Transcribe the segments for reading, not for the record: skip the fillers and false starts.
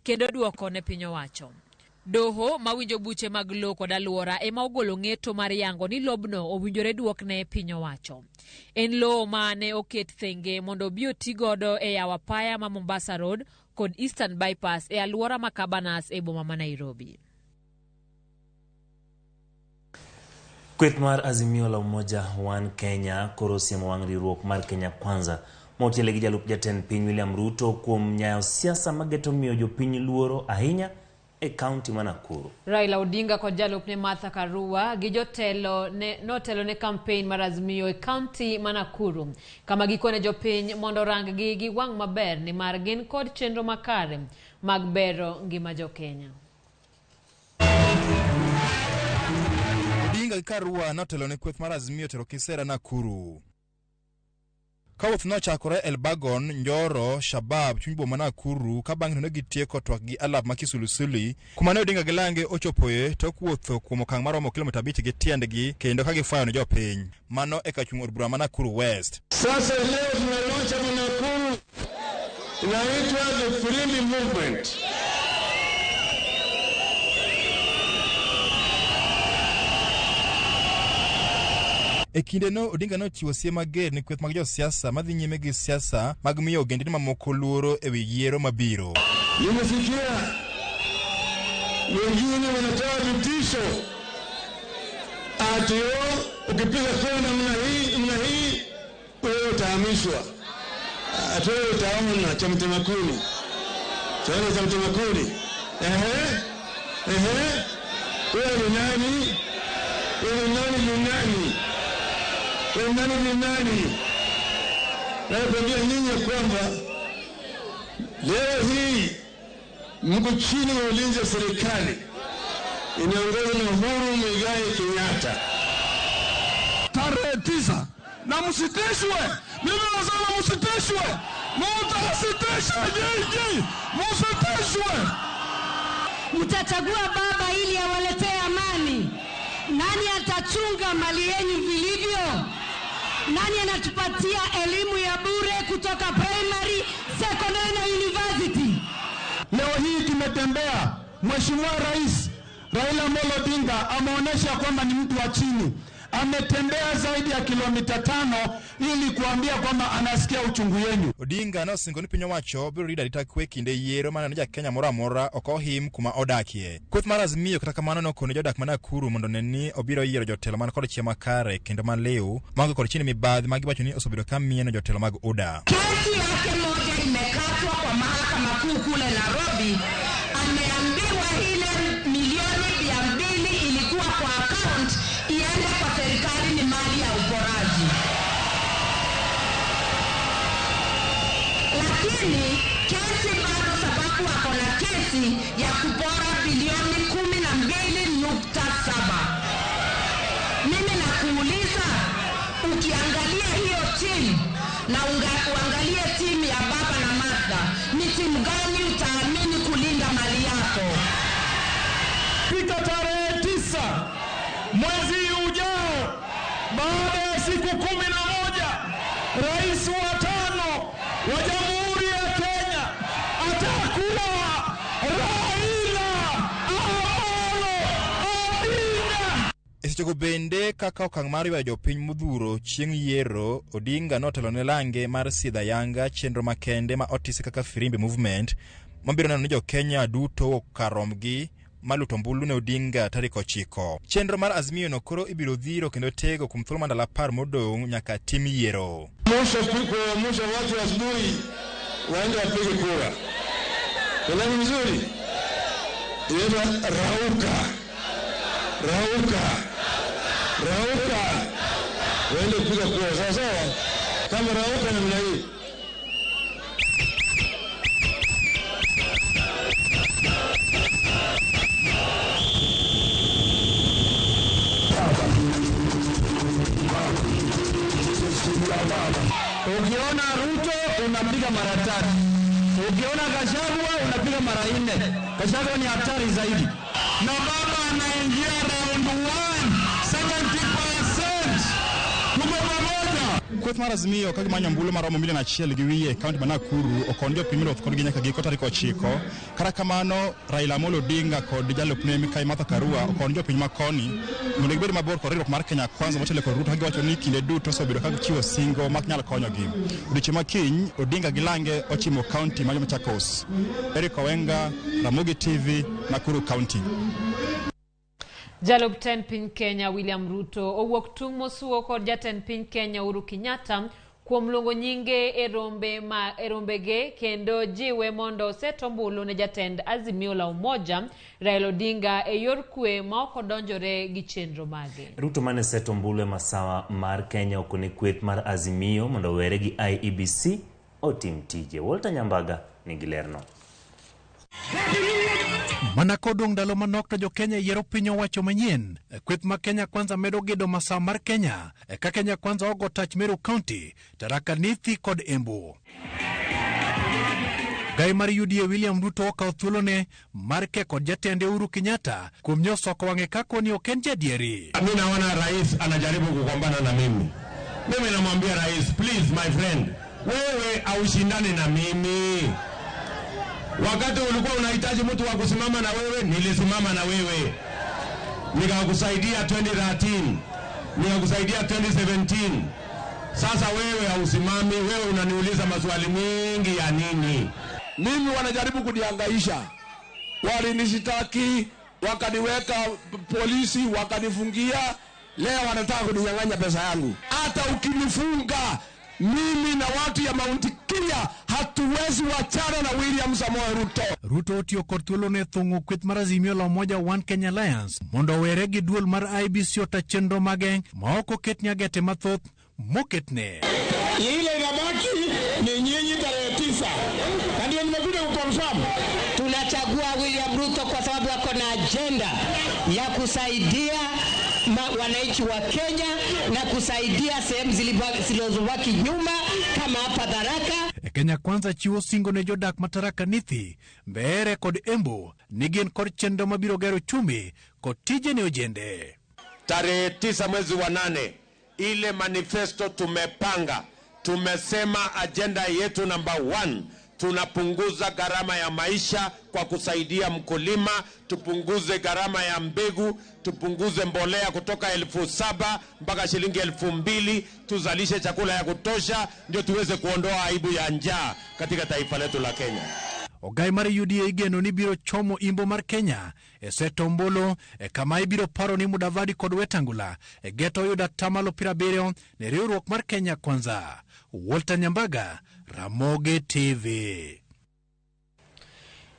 kendo duoko ne piny owacho. Doho mawinjo buche mag lowo kod alwora ema ogolo ng'eto mar yango ni lobno owinjore duokne piny owacho. En lowo ma ne oket thenge mondo obi oti godo e yawo apaya ma Mombasa Road kod Eastern Bypass e alwora ma Cabanas e boma ma Nairobi. Kweth mar Azimio la Umoja One Kenya koro osiemo wang' riwruok mar Kenya Kwanza motiele gi jalup jatend piny William Ruto kuom nyayo siasa mageto miyo jopiny luoro ahinya e kaunti ma Nakuru. Raila Odinga kod jalupne Martha Karua gi jotelo ne notelo ne kampen mar Azimio e kaunti ma Nakuru kama gikone jopiny mondo orang-gi gi wang' maber nimar gin kod chenro makare mag bero ngima jokenya. Odinga gi Karua notelo ne kweth mar Azimio tero kisera Nakuru. Ka wuoth nochakore Elbagon, Njoro, Shabab, chuny boma Nakuru, ka bang'e to ne gitieko twak gi alap ma Kisulisuli, kuma ne Odinga gi Lange ochopoe tok wuotho kuom okang' maromo kilomita 5 gi tiendgi kendo ka gifwayo ne jopiny. Mano e kar chung' od bura ma Nakuru West. Sasa leo tuna launch hapa Nakuru inaitwa the Firimbi Movement. E kindeno Odinga nochiwo siem mager ne kweth mag josiasa madhi nyime gi siasa mag miyo ogendini mamoko luoro e wi yiero mabiro. Nimesikia wengine wanatoa vitisho ati ukipiga kura namna hii namna hii wewe utahamishwa, ati wewe utaona cha mtema kuni, utaona cha mtema kuni. Ehe, ehe, wewe ni nani? Wewe ni nani? Ni nani? Wewe nani? Ni nani? Nakwambia nyinyi kwamba leo hii mko chini ya ulinzi wa serikali inaongozwa na Uhuru Muigai Kenyatta. Tarehe 9 na msitishwe. Mimi nasema msitishwe, mtasitishwe nyinyi, msitishwe. Mtachagua baba ili awaletee amani. Nani atachunga mali yenu vilivyo? Nani anatupatia elimu ya bure kutoka primary, secondary na university? Leo hii tumetembea, Mheshimiwa Rais Raila Amolo Odinga ameonyesha kwamba ni mtu wa chini. Ametembea zaidi ya kilomita 5 ili kuambia kwamba anasikia uchungu yenu. Odinga nosingo ni piny owacho biro rito arita kwe kinde yiero maneno ni ja-Kenya moro amora ok ohim kuma odakie. Kweth mar Azimio kata kamano nokone jodak ma Nakuru mondo one ni obiro yiero jotelo man kod chia makare kendo maliw maonge kod chino mibadhi ma giwacho ni osebedo ka mieno jotelo mag UDA. Kesi yake moja imekatwa kwa mahakama kuu kule Nairobi. Ameambiwa ile milioni 200 ilikuwa kwa account iende kwa serikali ni mali ya uporaji. Lakini kesi bado, sababu wako na kesi ya kupora bilioni 12.7. Mimi nakuuliza, ukiangalia hiyo timu na uangalie timu ya baba na Martha, ni timu gani utaamini kulinda mali yako? Pita tarehe 9 mwezi ujao, baada ya siku 11, rais wa 5 wa Jamhuri ya Kenya atakuwa Raila Amolo Odinga. E sechego bende kaka okang' mar ywayo jopiny modhuro chieng' yiero, Odinga notelo ne lange mar sidho ayanga chenro makende ma otisi kaka Firimbi Movement mabiro neno ni jo-Kenya duto owuok kar rombgi maluto ombulu ne Odinga tarik 9. Chenro mar Azimio no koro ibiro dhiro kendo tego kuom thuolo mar ndalo 10 modong' nyaka tim yiero. Kuamsha watu asubuhi waende wapige kura. Elani vizuri? Inaitwa rauka. Rauka. Rauka. Waende kupiga kura. Sawa sawa? Kama rauka namna hii. Ukiona Ruto unapiga mara 3. Ukiona Gachagua unapiga mara 4. Gachagua ni hatari zaidi. Na baba anaingia round 1, 70%. Tuko pamoja. Kweth mar Azimio ka gimanyo ombulu maromo milion achiel gi wiye e kaunti ma Nakuru okon jopiny mondo kodgi nyaka giko tarik 9. Kata kamano, Raila Amolo Odinga kod jalupne Mikai Martha Karua okon jopiny ma koni mondo gibed mabor kod riwruok mar Kenya Kwanza motelo kod Ruto ka giwacho ni kinde duto osebedo ka gichiwo singo mak nyal konyogi. Odiechieng' ma kiny, Odinga gi Lange ochimo kaunti ma Machakos. Eric Owenga, Ramogi TV, Nakuru County. Jalup tend piny Kenya William Ruto owuok tung' mosuo kod jatend piny Kenya Uhuru Kenyatta kuom luongo nyinge e rombe ma e rombege kendo jiwe mondo oset ombulu ne jatend Azimio la Umoja Raila Odinga e yor kwe ma ok odonjore gi chenro mage. Ruto mane seto ombulu e masawa mar Kenya okone kweth mar Azimio mondo owere gi IEBC otim tije. Walter Nyambaga nigi lerno. Mana kodong' ndalo manok to jo-Kenya yiero piny owacho manyien. Kweth ma Kenya Kwanza medo gedo masawa mar Kenya ka Kenya Kwanza ogo tach Meru County, Tharaka Nithi kod Embu. Gai mar UDA William Ruto okawo thuolone mar ke kod jatende Uhuru Kenyatta kuom nyosoko wang'e kako ni ok en jadieri. Mi naona rais anajaribu kugombana na mimi. Mimi namwambia rais, please my friend, wewe aushindane na mimi. Wakati ulikuwa unahitaji mtu wa kusimama na wewe, nilisimama na wewe, nikakusaidia 2013, nikakusaidia 2017. Sasa wewe hausimami, wewe unaniuliza maswali mingi ya nini? Mimi wanajaribu kunihangaisha, walinishtaki wakaniweka polisi, wakanifungia. Leo wanataka kuninyang'anya pesa yangu. Hata ukinifunga mimi na watu ya Mount Kenya hatuwezi wachana na William Samoei Ruto. Ruto otiyo kod thuolone e thung'o kweth mar Azimio la Umoja One Kenya Alliance mondo owere gi duol mar IEBC ota chenro mage ma ok oket nyagete mathoth moketne. Ile inabaki ni nyinyi tarehe 9, na ndio nimekuja kuconfirm. Tunachagua William Ruto kwa sababu ako na agenda ya kusaidia wananchi wa Kenya na kusaidia sehemu zilizobaki nyuma kama hapa Tharaka. Kenya Kwanza chiwo singo ne jodak ma Tharaka Nithi, Mbeere kod Embu ni gin kod chenro mabiro gero uchumi kod tije ne ojende. Tarehe 9 mwezi wa 8, ile manifesto tumepanga, tumesema agenda yetu namba 1, tunapunguza gharama ya maisha kwa kusaidia mkulima, tupunguze gharama ya mbegu, tupunguze mbolea kutoka 7,000 mpaka shilingi 2,000, tuzalishe chakula ya kutosha ndio tuweze kuondoa aibu ya njaa katika taifa letu la Kenya. Ogai mar UDA igeno ni biro chomo imbo mar Kenya e seto ombulu e kama ibiro paro ni Mudavadi kod Wetangula e geto yudo atamalo 70 ne riwruok mar Kenya Kwanza. Walter Nyambaga, Ramogi TV.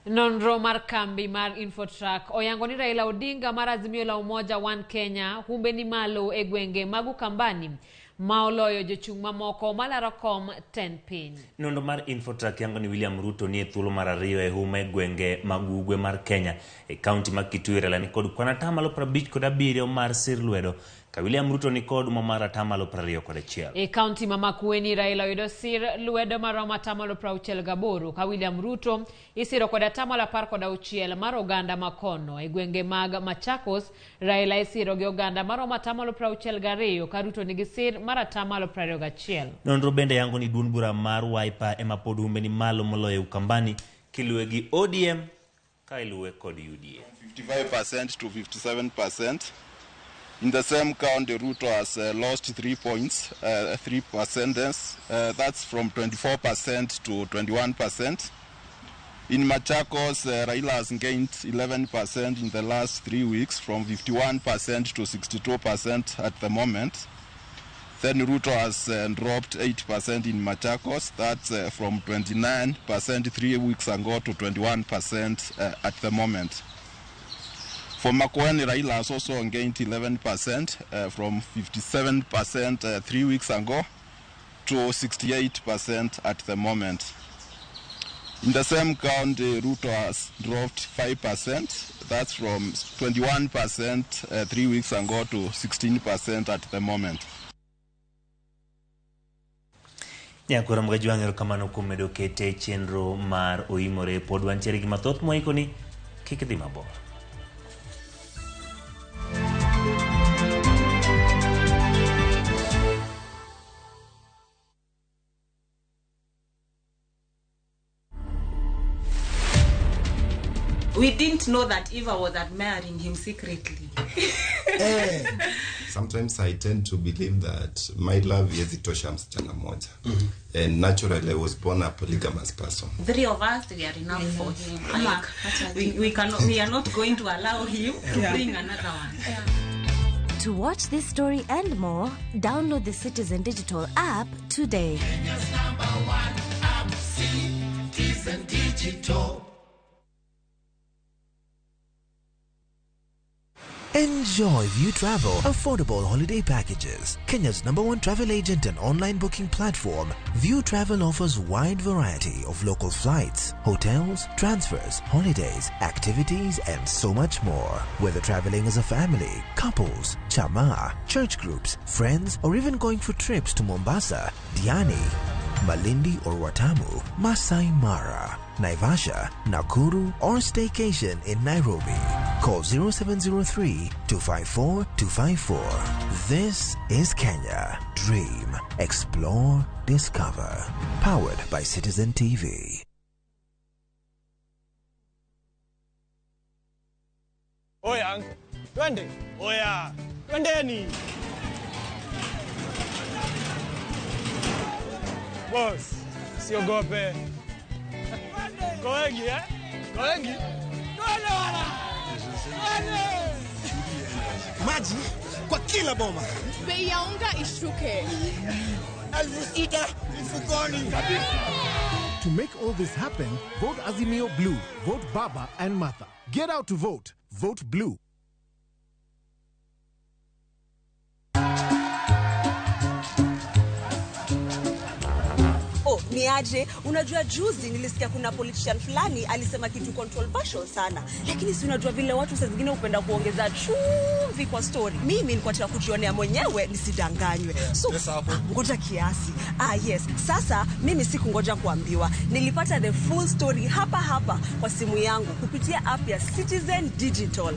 Nonro mar kambi mar Infotrack oyango ni Raila Odinga mar Azimio la Umoja One Kenya humbe ni malo e gwenge mag Ukambani ma oloyo jochung' mamoko malaro kom tend piny. Nonro mar Infotrack yango ni William Ruto nie thuolo mar 2 e huma e gwenge mag ugwe mar Kenya. E kaunti ma Kitui, Raila ni kod kwan atamalo 57 mar sir lwedo, ka William Ruto ni kod huma mar atamalo 21. E kaunti ma Makueni, Raila oyudo sir lwedo maromo atamalo 68 ka William Ruto isiro kod atamalo 16 mar oganda makono. E gwenge mag Machakos, Raila isiro gi oganda maromo atamalo 62 ka Ruto nigi sir mar atamalo 21. Nonro bende yango ni duond bura mar Wiper ema pod humbe ni malo moloyo Ukambani, kiluwe gi ODM ka iluwe kod UDA. 55% to 57%. In the same county, Ruto has lost 3 points, 3%. That's from 24% to 21%. In Machakos, Raila has gained 11% in the last 3 weeks, from 51% to 62% at the moment. Then Ruto has dropped 8% in Machakos. That's from 29% 3 weeks ago to 21% at the moment. For Makueni, Raila has also gained 11% from 57% 3 weeks ago to 68% at the moment. In the same county, Ruto has dropped 5%. That's from 21% 3 weeks ago to 16% at the moment. Nyakora Mgajwang', erokamano kuom medo kete chenro mar Oimore. Pod wantiere gi mathoth moikoni, kik dhi mabor. We didn't know that Eva was admiring him secretly. Sometimes I tend to believe that my love haiwezi tosha msichana moja. And naturally I was born a polygamous person. Three of us, we are enough for him. Like, we cannot, we are not going to allow him to bring another one. To watch this story and more, download the Citizen Digital app today. Kenya's number one app, Citizen Digital. Enjoy View Travel affordable holiday packages. Kenya's number one travel agent and online booking platform, View Travel offers wide variety of local flights, hotels, transfers, holidays, activities, and so much more. Whether traveling as a family, couples, chama, church groups, friends, or even going for trips to Mombasa, Diani, Malindi or Watamu, Masai Mara, Naivasha, Nakuru, or staycation in Nairobi. Call 0703 254 254. This is Kenya. Dream, explore, discover. Powered by Citizen TV. Oya, twende. Oya, twendeni. Boss, siogope. Ko wengi, eh? Ko wengi? Twende wala. Twende. Maji kwa kila boma. Bei ya unga ishuke. 6,000 mfukoni. To make all this happen, vote Azimio Blue, vote Baba and Martha. Get out to vote. Vote Blue. Oh, ni aje? Unajua juzi nilisikia kuna politician fulani alisema kitu controversial sana. Lakini si unajua vile watu saa zingine hupenda kuongeza chumvi kwa story. Mimi nilikuwa nataka kujionea mwenyewe nisidanganywe. So, ngoja kiasi. Ah, yes. Sasa mimi sikungoja kuambiwa. Nilipata the full story hapa hapa kwa simu yangu kupitia app ya Citizen Digital.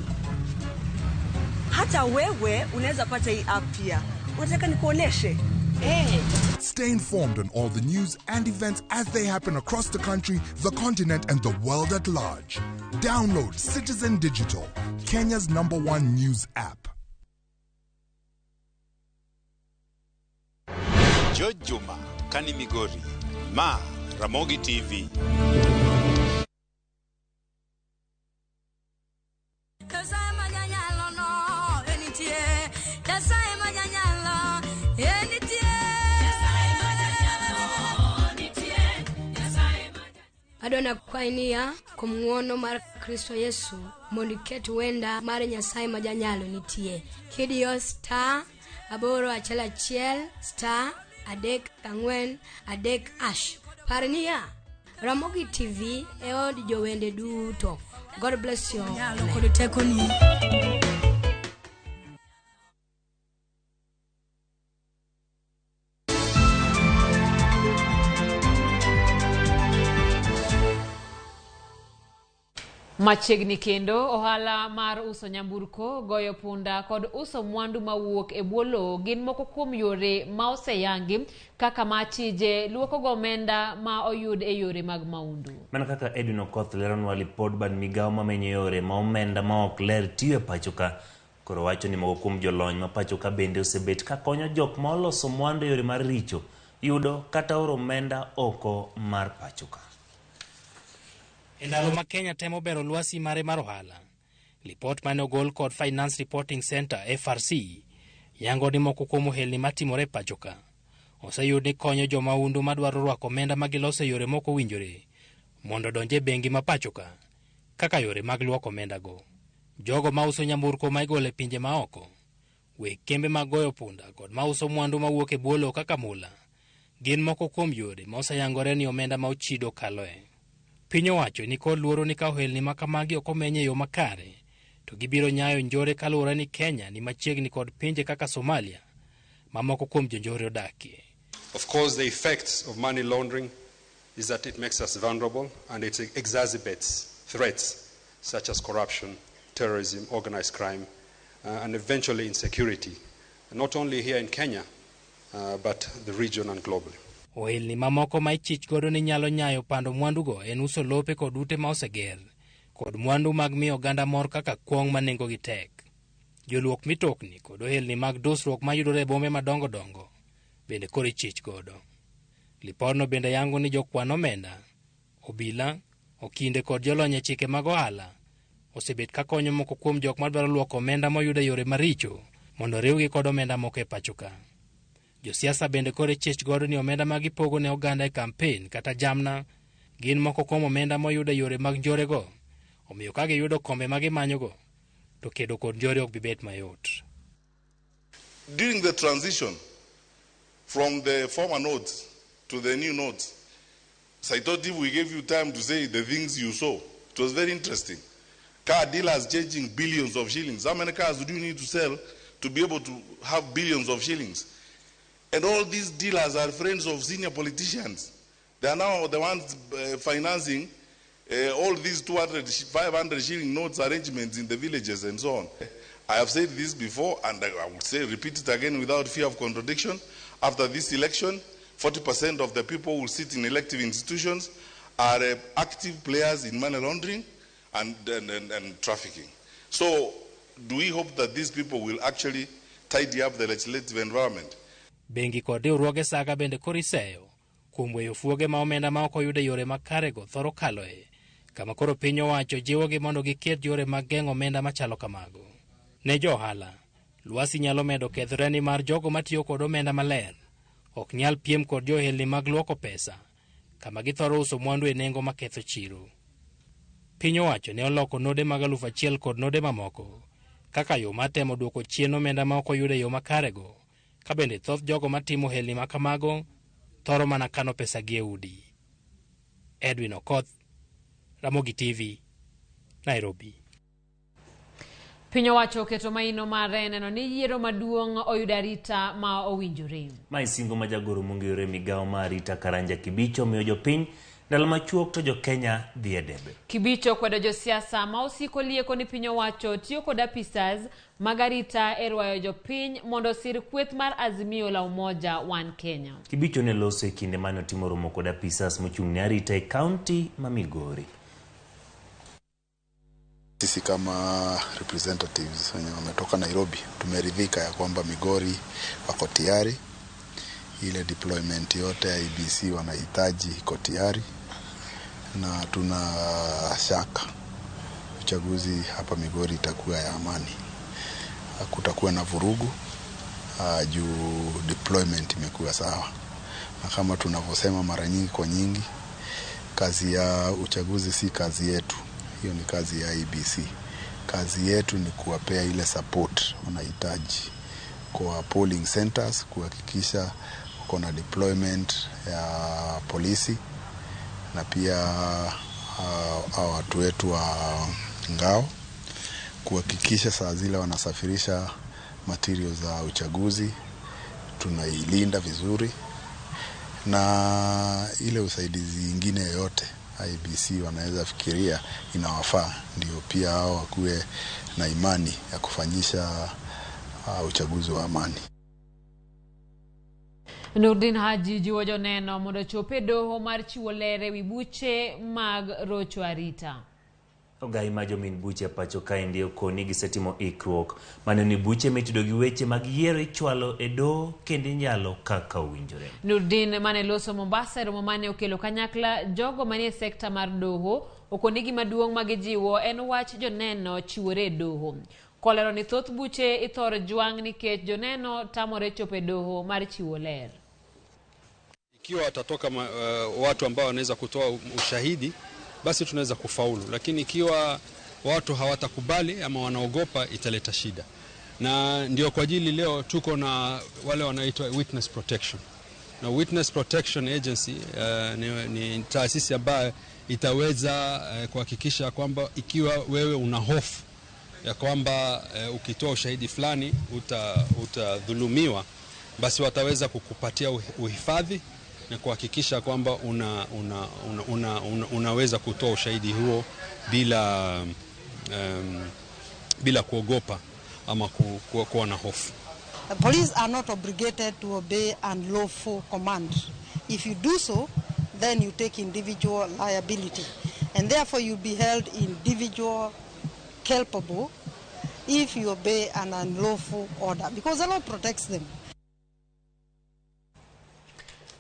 Hata wewe unaweza pata hii app pia. Unataka nikuoneshe? Hey. Stay informed on all the news and events as they happen across the country, the continent, and the world at large. Download Citizen Digital, Kenya's number one news app. George Juma, Kani Migori, Ma, Ramogi TV. Adona kwainia kuom ng'wono mar Kristo Yesu mondo iket wenda mar Nyasaye ma janyalo nitie. Kidiyo star 811 star 34 3 hash. Par niya, Ramogi TV e od jowende duto. God bless you. Nyalo kod tekoni. Machiegni kendo ohala mar uso nyamburko, goyo punda kod uso mwandu mawuok e bwo lowo gin moko kuom yore ma oseyangi kaka machije luoko go omenda ma oyud e yore mag maundu. Mana kaka Edwin Okoth leronwa lipod bad migawo mamenyo yore ma omenda ma ok ler tiyo e pacho ka. Koro wacho ni moko kuom jolony ma pacho ka bende osebet ka konyo jok ma oloso mwandu e yore mar richo yudo kata oro omenda oko mar pacho ka. E ndalo ma Kenya temo bero lwasi mare mar ohala, lipot mane ogol kod Finance Reporting Center FRC yango ni moko kuom ohelni matimore e pacho ka oseyud ni konyo jomahundu madwaro rwako omenda ma giloso e yore mok owinjore mondo odonj e bengi ma pacho ka kaka yore mag lwoko omendago. Jogo mauso nyamburko ma igolo e pinje maoko, weg kembe mag goyo punda kod mauso mwandu mawuok e bwo lowo kaka mula gin moko kuom yore ma oseyangore ni omenda ma ochido kaloe. Piny owacho ni kod luoro ni ka ohelni ma kamagi ok omeny e yo makare to gibiro nyayo njore kaluwore ni Kenya ni machiegni kod pinje kaka Somalia ma moko kuom jonjore odakie. Of course, the effects of money laundering is that it makes us vulnerable and it exacerbates threats such as corruption, terrorism, organized crime, and eventually insecurity, not only here in Kenya, but the region and globally. Ohelni mamoko ma ichich godo ni nyalo nyayo pando mwandugo en uso lope kod ute ma oseger kod mwandu mag miyo oganda mor kaka kuong' ma nengogi tek. Joluok mitokni kod ohelni mag dusruok mayudore e bombe madongo dongo bende koro ichich godo. Lipodno bende yango ni jokwan omenda, obila, okinde kod jolony e chike mag ohala osebet ka konyo moko kuom jok madwaro luoko omenda moyud e yore maricho mondo riwgi kod omenda moko e pacho ka. Josiasa bende koro ichich godo ni omenda ma gipogo ne oganda e kampen kata jamna gin moko kuom omenda moyud e yore mag njorego, omiyo ka giyudo kombe ma gimanyogo to kedo kod njore ok bi bet mayot. During the transition from the former notes to the new notes, Saitoti, we gave you time to say the things you saw. It was very interesting. Car dealers changing billions of shillings. How many cars do you need to sell to be able to have billions of shillings? And all these dealers are friends of senior politicians. They are now the ones financing all these 200, 500 shilling notes arrangements in the villages and so on. I have said this before, and I would say repeat it again without fear of contradiction. After this election, 40% of the people who sit in elective institutions are active players in money laundering and trafficking. So do we hope that these people will actually tidy up the legislative environment? Bengi kod riwruoge saga bende koro iseyo kuom weyo fuoge ma omenda ma ok oyud e yore makarego thoro kaloe, kama koro piny owacho jiwogi mondo giket yore mag geng'o omenda machalo kamago. Ne jo ohala, lwasi nyalo medo kethore nimar jogo matiyo kod omenda maler ok nyal piem kod johelni mag luoko pesa, kama githoro uso mwandu e nengo maketho chiro. Piny owacho ne oloko node mag 1000 kod node mamoko kaka yo mar temo duoko chien omenda ma ok oyud e yo makarego, ka bende thoth jogo matimo helni ma kamago thoro mana kano pesa gi e udi. Edwin Okoth, Ramogi TV, Nairobi. Piny owacho oketo maino mare neno ni yiero maduong' oyudo arita ma owinjore. Mae singo ma jagoro mong'ere migawo mar arita Karanja Kibicho omiyo jopiny ndalo machuok to jo-Kenya dhi e debe. Kibicho kwedo josiasa ma osiko lieko ni piny owacho tiyo kod apisas mag arita e rwayo jopiny mondo osir kweth mar Azimio la Umoja One Kenya. Kibicho ne loso e kinde mane otimo romo kod apisas mochung' ne arita e kaunti ma Migori. Sisi kama representatives wenye wametoka Nairobi tumeridhika ya kwamba Migori wako tayari, ile deployment yote ya IEBC wanahitaji iko tayari, na tuna shaka uchaguzi hapa Migori itakuwa ya amani, hakutakuwa na vurugu juu deployment imekuwa sawa. Na kama tunavyosema mara nyingi kwa nyingi, kazi ya uchaguzi si kazi yetu, hiyo ni kazi ya IEBC. Kazi yetu ni kuwapea ile support wanahitaji kwa polling centers, kuhakikisha uko na deployment ya polisi na pia watu wetu wa ngao, kuhakikisha saa zile wanasafirisha materials za uchaguzi tunailinda vizuri, na ile usaidizi ingine yoyote IEBC wanaweza fikiria inawafaa, ndio pia hao wakuwe na imani ya kufanyisha uchaguzi wa amani. Nurdin Haji jiwo joneno mondo ochop e doho mar chiwo ler ewi buche mag rocho arita. Ogai ma jomin buche pacho kaendi okoni gisetimo ikruok mane ni buche mitudo gi weche mag yiero ichwalo e doho kendo inyalo kaka owinjore. Nurdin mane loso Mombasa e romo mane okelo kanyakla jogo manie sekta mar doho okoni gima duong' ma gijiwo en wach joneno chiwore e doho. Kolero ni thoth buche ithoro jwang' nikech joneno tamore chopo e doho mar chiwo ler. Ikiwa watatoka watu ambao wanaweza kutoa ushahidi, basi tunaweza kufaulu, lakini ikiwa watu hawatakubali ama wanaogopa italeta shida. Na ndio kwa ajili leo tuko na wale wanaitwa Witness Protection. Na Witness Protection Agency ni taasisi ambayo itaweza kuhakikisha kwamba ikiwa wewe una hofu ya kwamba ukitoa ushahidi fulani utadhulumiwa, basi wataweza kukupatia uhifadhi na kuhakikisha kwamba unaweza kutoa ushahidi huo bila kuogopa ama kuwa na hofu. The police are not obligated to obey unlawful command. If you do so, then you take individual liability. And therefore you'll be held individual culpable if you obey an unlawful order, because the law protects them.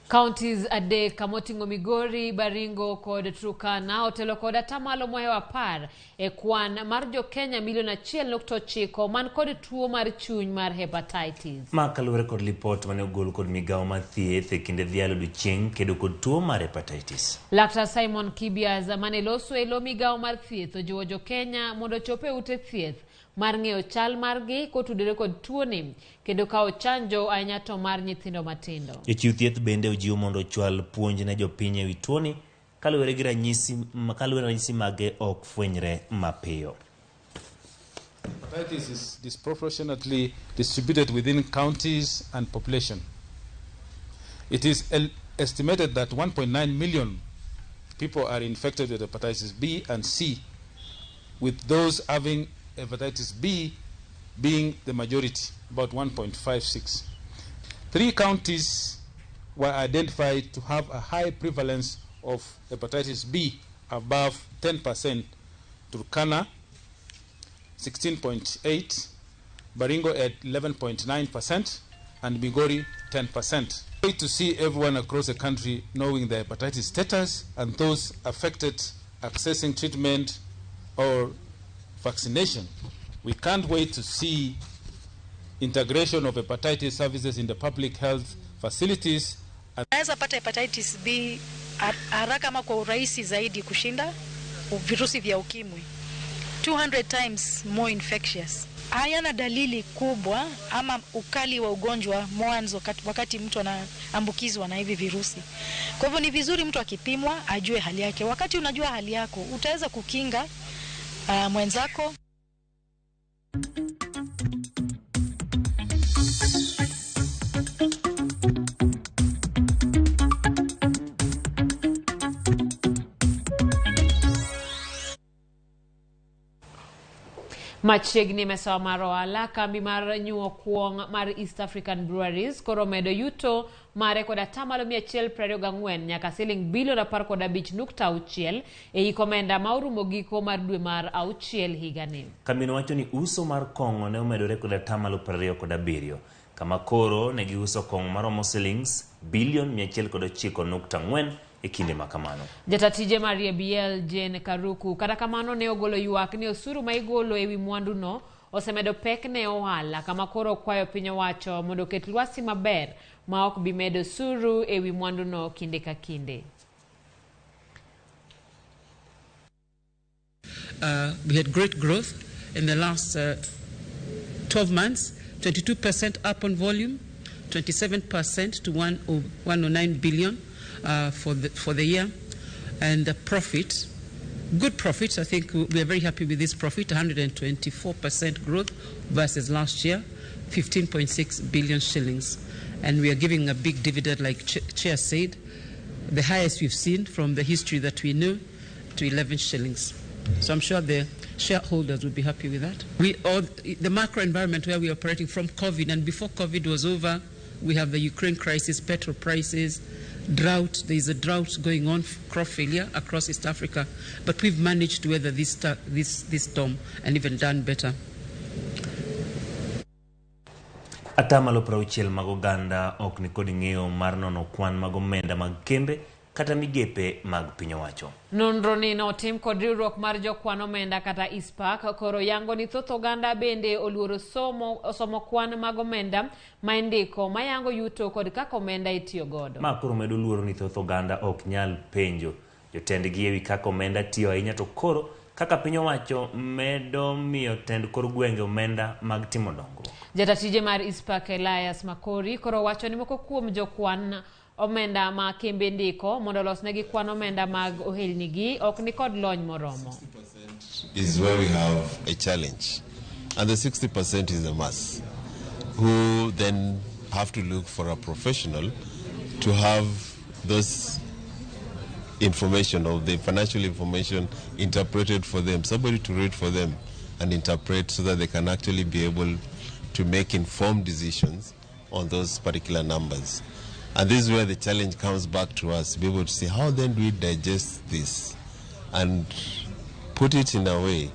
Counties adek kamoting'o Migori, Baringo kod Turkana otelo kod atamalo mohewo 10 e kwan mar jo-Kenya milion 1.9 man kod tuo mar chuny mar hepatitis. Ma kaluwore kod lipot mane ogol kod migawo mar thieth e kinde dhialo odiochieng' kedo kod tuo mar hepatitis. Laktar Simon Kibias mane loso e lo migawo mar thieth ojiwo jo-Kenya mondo ochop e ute thieth mar ng'eyo chal margi kotudore kod tuoni kendo kawo chanjo ahinya to mar nyithindo matindo. Jochiw thieth bende ojiw mondo ochwal puonj ne jopiny ewi tuoni kaluwore gi ranyisi mage ok fwenyre mapiyo. Hepatitis is disproportionately distributed within counties and population. It is estimated that 1.9 million people are infected with hepatitis B and C, with those having hepatitis B being the majority, about 1.56. 3 counties were identified to have a high prevalence of hepatitis B above 10%: Turkana 16.8, Baringo at 11.9%, and Migori 10%. Great to see everyone across the country knowing their hepatitis status and those affected accessing treatment or vaccination. We can't wait to see integration of hepatitis services in the public health facilities. Naweza pata hepatitis B haraka ama kwa urahisi zaidi kushinda virusi vya ukimwi. 200 times more infectious. Hayana dalili kubwa ama ukali wa ugonjwa mwanzo wakati mtu anaambukizwa na hivi virusi. Kwa hivyo ni vizuri mtu akipimwa ajue hali yake. Wakati unajua hali yako utaweza kukinga mwenzako. Machiegni mesawa mar ohala, kambi mar nyuo kuong' mar East African Breweries koro medo yuto mare kod atamalo 124 nyaka siling bilion 15.6 e hik omenda ma orumo giko mar dwe mar auchiel higani. Kambino wacho ni uso mar kong'o ne omedore kod atamalo 27, kama koro ne giuso kong'o maromo silings bilion 109.4 e kinde ma kamano. Jatatije mar EABL Jane Karuku kata kamano ne ogolo ywak ni osuru ma igolo ewi mwanduno osemedo pek ne ohala, kama koro okwayo piny owacho mondo oket lwasi maber ma ok bi medo osuru ewi mwanduno kinde ka kinde. We had great growth in the last 12 months, 22% up on volume, 27% to 109 billion for the year, and the profit, good profit. I think we are very happy with this profit, 124% growth versus last year, 15.6 billion shillings. And we are giving a big dividend, like Chair said, the highest we've seen from the history that we knew, to 11 shillings. So I'm sure the shareholders will be happy with that. The macro environment where we are operating from COVID, and before COVID was over, we have the Ukraine crisis, petrol prices, drought. There is a drought going on, crop failure across East Africa. But we've managed to weather this storm and even done better. Atamalo 60 mag oganda ok ni kod ng'eyo mar nono kwan mag omenda mag kembe kata migepe mag piny owacho. Nonro ni notim kod riwruok mar jokwan omenda kata ISPAC koro yango ni thoth oganda bende oluoro somo kwan mag omenda ma indiko mayango yuto kod kaka omenda itiyo godo. Ma koro medo luoro ni thoth oganda ok nyal penjo jotendgi ewi kaka omenda tiyo ahinya, to koro kaka piny owacho medo miyo tend kor gwenge omenda mag timo dongruok. Jatatije mar ISPAC Elias Makori koro wacho ni moko kuom jokwan omenda ma kembe ndiko mondo olosnegi kwan omenda mag ohelnigi ok ni kod lony moromo. 60% is where we have a challenge, and the 60% is the mass who then have to look for a professional to have those information or the financial information interpreted for them, somebody to read for them and interpret so that they can actually be able to make informed decisions on those particular numbers. And this is where the challenge comes back to us, to be able to see how then do we digest this and put it in a way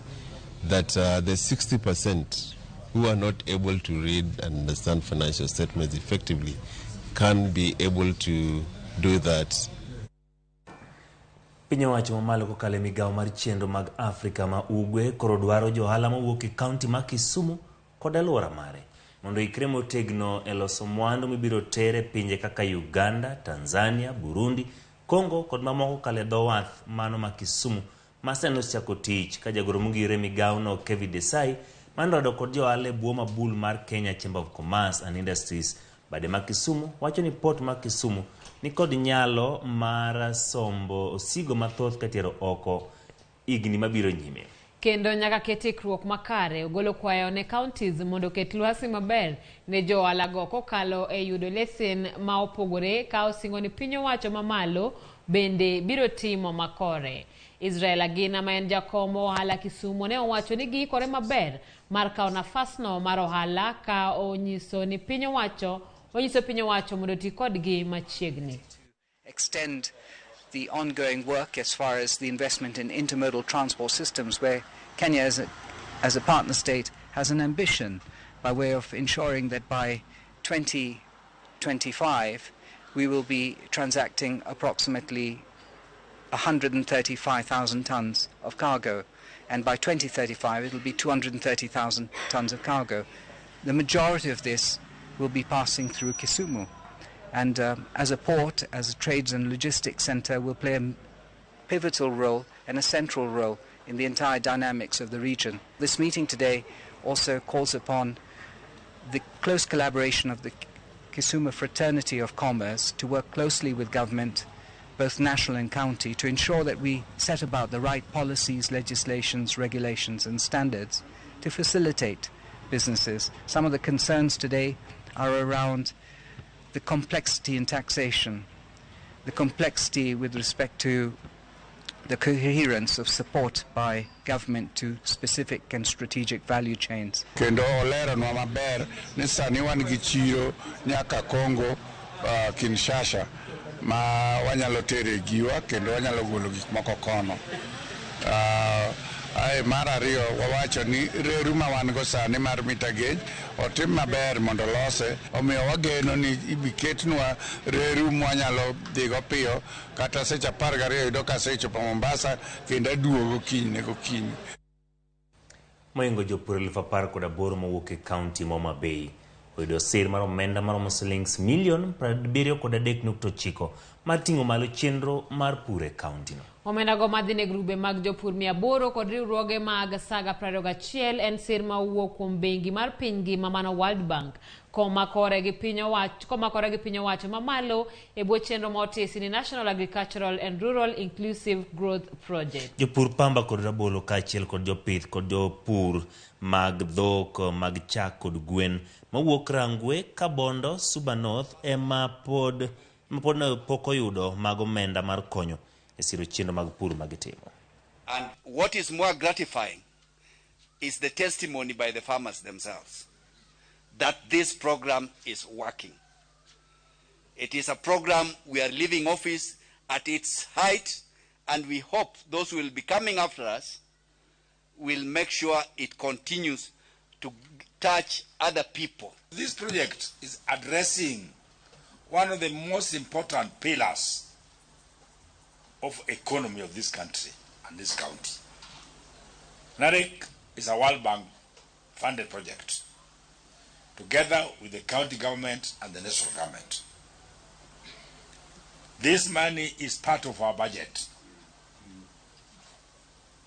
that the 60% who are not able to read and understand financial statements effectively can be able to do that. Piny owacho mamalo kokalo e migawo mar chenro mag Afrika ma Ugwe koro dwaro johala mawuok e kaunti ma Kisumu kod alwora mare mondo oikre motegno e loso mwandu mibiro ter e pinje kaka Uganda, Tanzania, Burundi, Congo kod mamoko kokalo e dho wath mano ma Kisumu ma sani osechako tich ka jagoro mongire migawono Kevin Desai manorado kod johala e bwo mabul mar Kenya Chamber of Commerce and Industries bade ma Kisumu wacho ni port ma Kisumu nikod nyalo mar sombo osigo mathoth katero oko higni mabiro nyime. Kendo nyaka ket ikruok makare ogolo kwayo ne counties mondo oket lwasi maber ne johala go kokalo e yudo lesen ma opogore ka osingo ni piny owacho mamalo bende biro timo makore. Israel Agina ma en jakom ohala Kisumu ne owacho ni giikore maber mar kawo nafasno mar ohala ka onyiso ni piny owacho onyiso piny owacho mondo oti kodgi machiegni. Extend the ongoing work as far as the investment in intermodal transport systems, where Kenya as a partner state has an ambition by way of ensuring that by 2025 we will be transacting approximately 135,000 tons of cargo, and by 2035 it will be 230,000 tons of cargo. The majority of this will be passing through Kisumu. And as a port, as a trades and logistics center, will play a pivotal role and a central role in the entire dynamics of the region. This meeting today also calls upon the close collaboration of the Kisumu Fraternity of Commerce to work closely with government, both national and county, to ensure that we set about the right policies, legislations, regulations and standards to facilitate businesses. Some of the concerns today are around the complexity in taxation, the complexity with respect to the coherence of support by government to specific and strategic value chains. Kendo oleronwa maber ni sani wan gi chiro nyaka Congo, Kinshasa ma wanyalo tere giwa kendo wanyalo golo gik moko kono. Ae mar ariyo wawacho ni reru ma wan go sani mar meter gauge otim maber mondo lose, omiyo wageno ni ibiketnwa reru mwanyalo dhigo piyo kata seche 12 yudo ka asechopo Mombasa kendo aduogo kinyne gokinyi. Mohingo jopur 18,000 mowuok e kaunti ma Homa Bay oyudo sir mar omenda maromo silings milion 73.9 mar ting'o malo chenro mar pur e kauntino. Omenda go madhi ne grube mag jopur 800 kod riwruoge mag Saga 21 en sir ma owuok kuom bengi mar piny ngima mano World Bank komakore gi piny owacho mamalo e bwo chenro ma otisi ni National Agricultural and Rural Inclusive Growth Project. Jopur pamba kod rabolo kaachiel kod jopith kod jopur mag dhok mag chak kod gwen mawuok Rangwe, Kabondo, Suba North ema pod pok oyudo mag omenda mar konyo e siro chenro mag pur magitimo. And what is more gratifying is the testimony by the farmers themselves that this program is working. It is a program we are leaving office at its height, and we hope those who will be coming after us will make sure it continues to touch other people. This project is addressing one of the most important pillars of economy of this country and this county. NARIC is a World Bank funded project together with the county government and the national government. This money is part of our budget.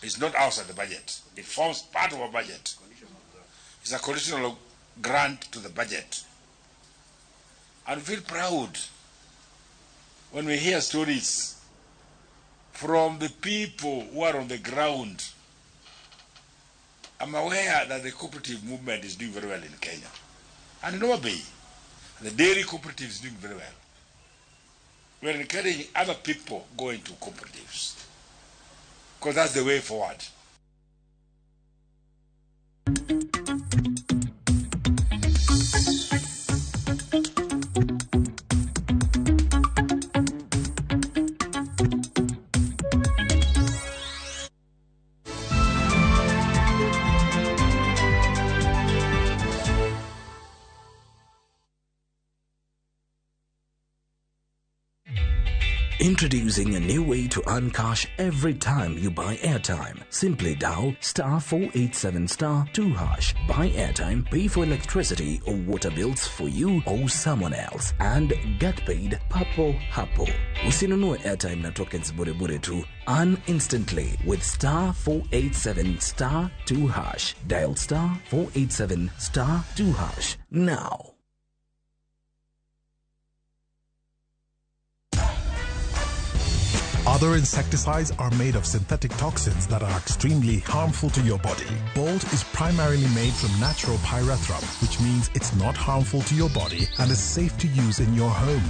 It's not outside the budget. It forms part of our budget. It's a conditional grant to the budget. And we feel proud when we hear stories from the people who are on the ground. I'm aware that the cooperative movement is doing very well in Kenya. And in Homa Bay, the dairy cooperative is doing very well. We are encouraging other people going to cooperatives, because that's the way forward. Introducing a new way to earn cash every time you buy airtime. Simply dial star 487 star 2 hash. Buy airtime, pay for electricity or water bills for you or someone else, and get paid papo hapo. Usinunue airtime na tokens bure bure tu. Earn instantly with star 487 star 2 hash. Dial star 487 star 2 hash now. Other insecticides are made of synthetic toxins that are extremely harmful to your body. Bolt is primarily made from natural pyrethrum, which means it's not harmful to your body and is safe to use in your home.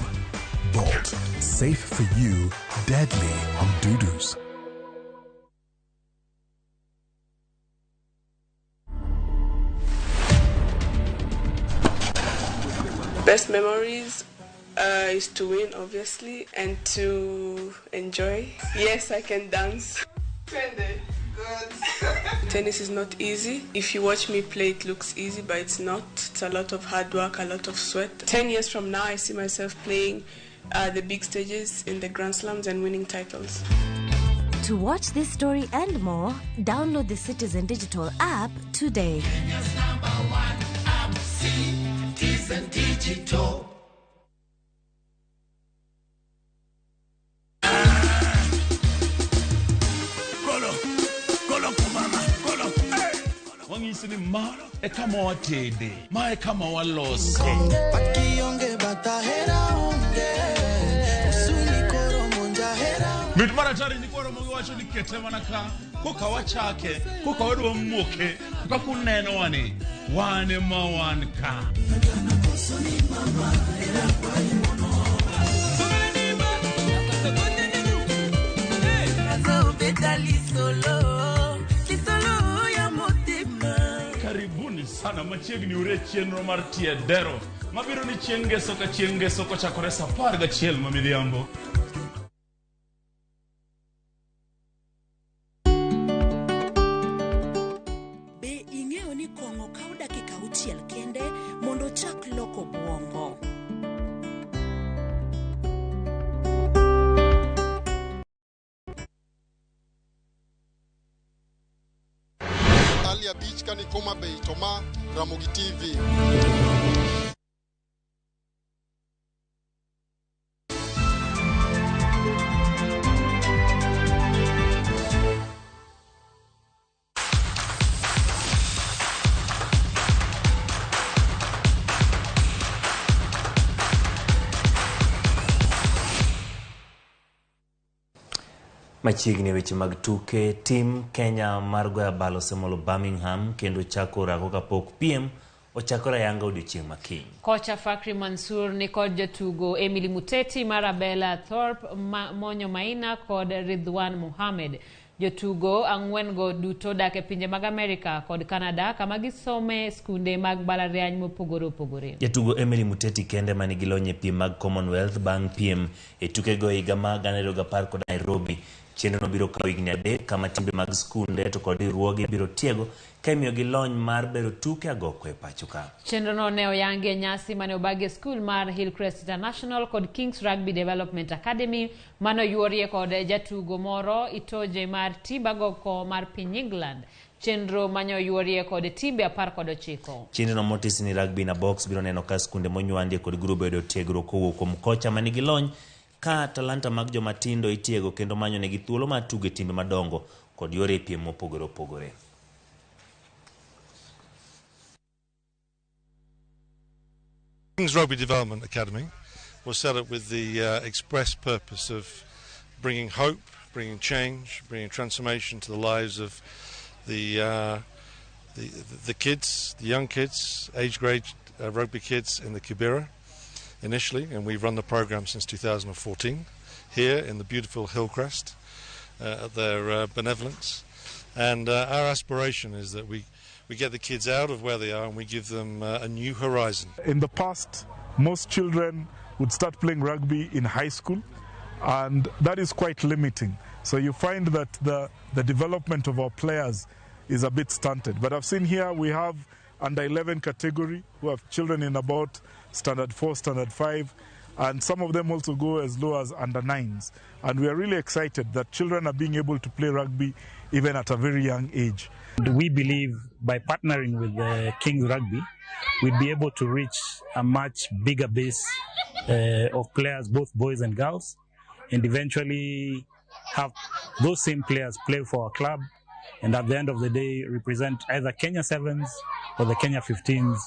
Bolt, safe for you, deadly on doo-doos. Best memories is to win, obviously, and to enjoy. Yes, I can dance. Good. Tennis is not easy. If you watch me play, it looks easy, but it's not. It's a lot of hard work, a lot of sweat. 10 years from now, I see myself playing the big stages in the Grand Slams and winning titles. To watch this story and more, download the Citizen Digital app today. Kenya's number one app, Citizen Digital. Wang'isi ni mano e kama watede, ma e kama walose. Mit mar atari ni kwaro mogiwacho ni kete mana ka, koka wachake, koka wadwa moke, kaka uneno wani, wan ema wan ka. Karibuni sana machiegni ure chenro mar tie dero mabiro ni chieng' ngeso ka chieng' ngeso kochakore saa 11 ma midhiambo. Be ing'eyo ni kong'o kawo dakika 6 kende mondo ochak loko obwongo? Ali Abich kani Homa Bay Toma, Ramogi TV. Machiegni weche mag tuke, tim Kenya mar goyo abal osemolo Birmingham kendo chako orako kapok piem ochakore ayanga odiochieng' ma kiny. Kocha Fakri Mansur ni kod jatugo Emily Muteti mar Abela Thorpe, Monyo Maina kod Ridwan Mohammed. Jotugo ang'wen-go duto dak e pinje mag Amerika kod Canada kama gisome skunde mag mbalariany mopogore opogore. Jatugo Emily Muteti kende manigi lony e piem mag Commonwealth bang' piem e tukego e higa mar 2010 kod Nairobi. Chenrono biro kawo higni 3 kama timbe mag skunde to kod riwruoge biro tiego ka imiyogi lony mar bero tuke agoko e pacho ka. Chenrono ne oyangi e nyasi mane obagi e skul mar Hillcrest International kod Kings Rugby Development Academy mane oyuorie kod jatugo moro Itoje mar timb agoko mar piny England. Chenro mane oyuorie kod timbe 19. Chenrono motis ni Rugby in a Box biro neno ka skunde monywandie kod grube yudo tiegruok kowuok kuom kocha manigi lony ka talanta mag joma tindo itiego kendo manyo negi thuolo mar tugo e timbe madongo kod yore piem mopogore opogore. Kings Rugby Development Academy was set up with the express purpose of bringing hope, bringing change, bringing transformation to the lives of the kids, the young kids, age grade rugby kids in the Kibera initially, and we've run the program since 2014 here in the beautiful Hillcrest at their benevolence. And our aspiration is that we get the kids out of where they are and we give them a new horizon. In the past, most children would start playing rugby in high school, and that is quite limiting. So you find that the development of our players is a bit stunted. But I've seen here we have under 11 category who have children in about standard 4, standard 5, And some of them also go as low as under 9s. And we are really excited that children are being able to play rugby even at a very young age. We believe by partnering with the Kings Rugby, we'd be able to reach a much bigger base of players, both boys and girls, and eventually have those same players play for our club and at the end of the day represent either Kenya Sevens or the Kenya 15s.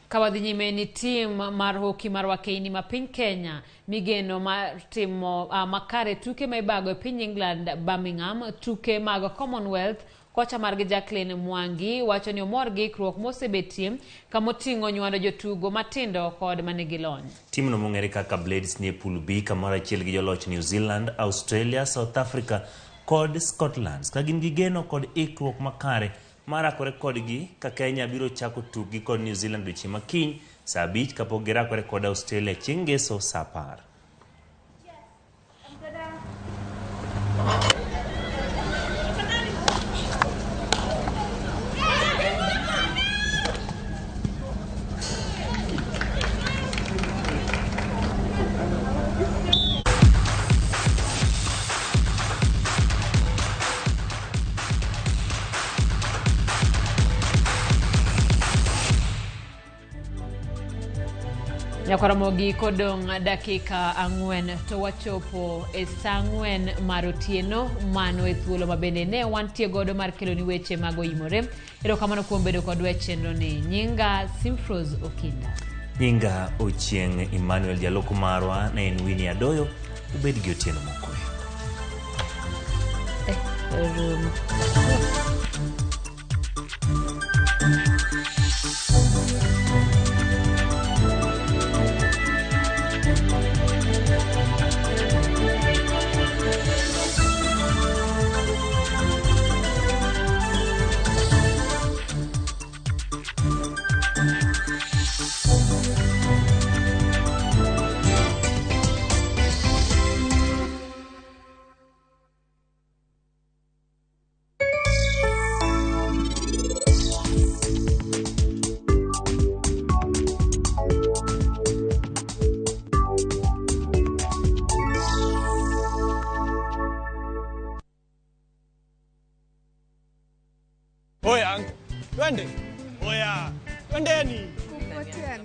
Ka wadhi nyime ni tim mar hoki mar wakeini ma piny Kenya migeno mar timo makare tuke ma ibago e piny England Birmingham tuke mag Commonwealth. Kocha margi Jacqueline Mwangi wacho ni omor gi ikruok mosebetie kamoting'o nywando jotugo matindo kod manigi lony. Timno mong'ere kaka Blades ni e pool B kamoro achiel gi joloch New Zealand, Australia, South Africa kod Scotland ka gin gi geno kod ikruok makare mar rakore kodgi ka Kenya biro chako tukgi kod New Zealand odiochieng' ma kiny saa 5 kapok girakore kod Australia chieng' ngeso saa 10. Nyakwaramogi kodong' dakika 4 to wachopo e saa 4 mar otieno. Mano e thuolo ma bende ne wantie godo mar keloni weche mag oimore. Erokamano kuom bedo kodwa e chenro ni. Nyinga Simfrose Okinda. Nyinga Ochieng' Emmanuel, jaloko marwa ne en Winnie Adoyo. Ubed gi otieno mokwe. Rumo. Oya, twende. Oya, twendeni.